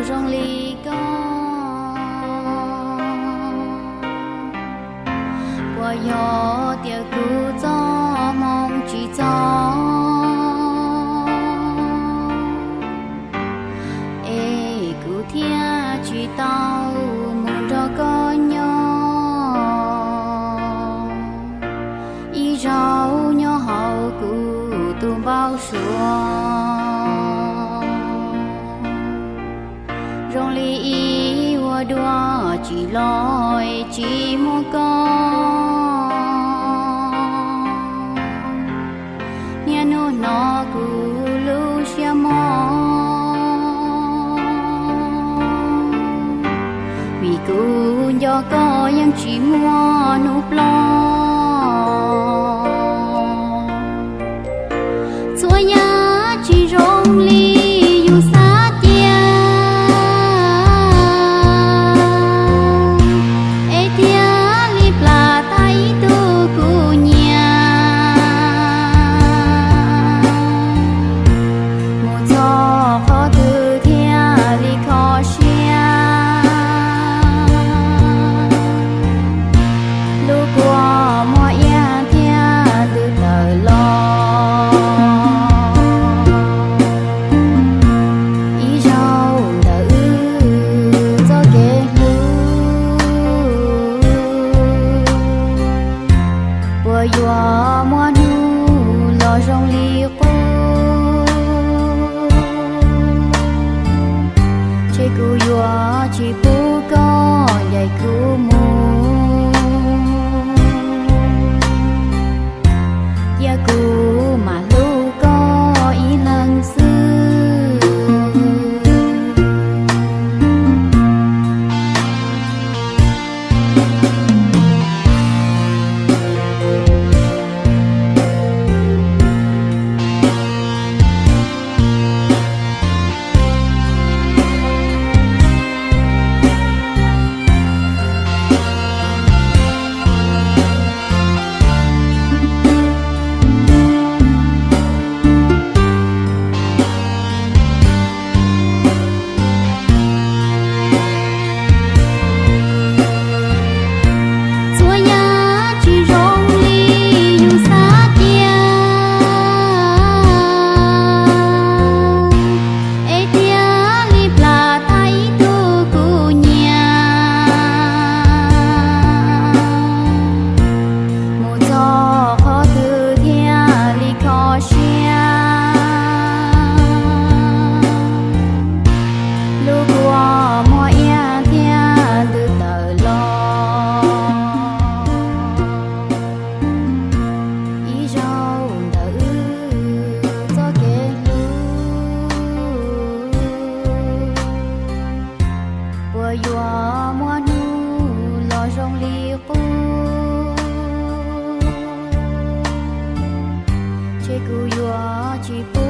zoo li koj. Puas yog tias kuv txoj hmoo tsis txog, es kuv thiaj tsis tau mus nrog koj nyob? Ib zaug nyob hauv kuv tus npau suav, zoo li ib ua dua tsis los tsis muaj koj. Niaj hnub hnov kuv lub siab mob, vim kuv nco koj yeej tsis muaj hnub ploj. Txhua yam tsis zoo li yus xav cia, es thiaj li plam tag ib tug kuv nyiam. Mus txog qhov twg thiaj li kho siab, lub kua muag iab thiaj ntws tawm los. Ib zaug ntawm wb txoj kev hlub, puas yuav muaj hnub los zoo li qub? Ces kuv yuav tsis pub koj ncaim kuv mus, cia kuv mam hlub koj ib leeg xwb. Txhua yam tsis zoo li yus xav cia, es thiaj li plam tag ib tug kuv nyiam. Mus txog qhov twg thiaj li kho siab, lub kua muag iab thiaj ntws tawm los. Ib zaug ntawm wb txoj kev hlub, puas yuav muaj hnub los zoo li qub? Ces kuv yuav tsis pub